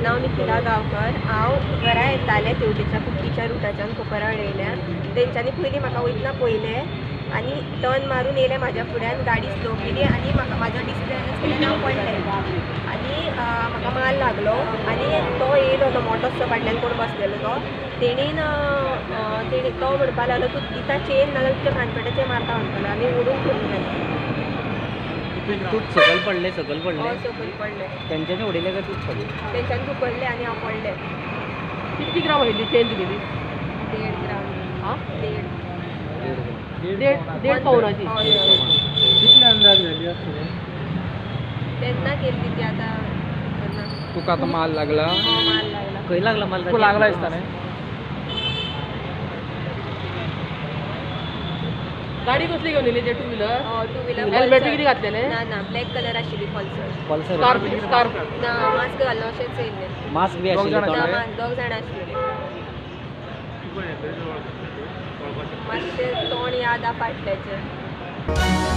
नांव निखिला गांवकर. हांव घरा येतालें तेवटेच्या कुट्टीच्या रुटाच्यान कोपराळ येयल्यान तेंच्यांनी पयलीं म्हाका वयतना पळयलें आनी टर्न मारून येयलें म्हाज्या फुड्यान, गाडी स्लो केली आनी म्हाका म्हाजो डिस्प्ले केल्यान हांव पडलें आनी म्हाका मार लागलो. आनी तो येयलो तो मोटोसो फाटल्यान कोण बसलेलो तो तेणीन तेणी तो म्हणपाक लागलो तूं दिता चेन नाजाल्यार तुज्या कानपट्याचेर मारता म्हणपाक लागलो आनी ओडून करून गेलो. तूं सकयल पडलें? सकयल पडलें? हय, सकयल पडलें. तेंच्यांनी उडयलें काय तूंच पडलें? तेंच्यांनी धुकल्लें आनी हांव पडलें. कितली ग्राम आशिल्ली चेन तुगेली? 1.5 ग्राम. आं, 1.5 देड पावनाची. हय हय. कितले अंदाज घाली आसतले तेन्ना केल्ली ती, आतां खबर ना. तुका आतां माल लागला? हो, माल लागला. खंय लागला माल? तुका लागला दिसता न्ही? गाडी कसली घेवन येयली ते? Two wheeler? हय, टू व्हिलर. हेल्मेट बी कितें घातलेलें? ना ना, ब्लॅक कलर आशिल्ली पल्सर. पल्सर? स्कार्फ? स्कार्फ ना, मास्क घालून अशेंच येयल्लें. मास्क बी आशिल्लें ना. तोंडार? मास्क दोग जाणां आशिल्लीं. मातशें तोंड याद आहा फाटल्याचें.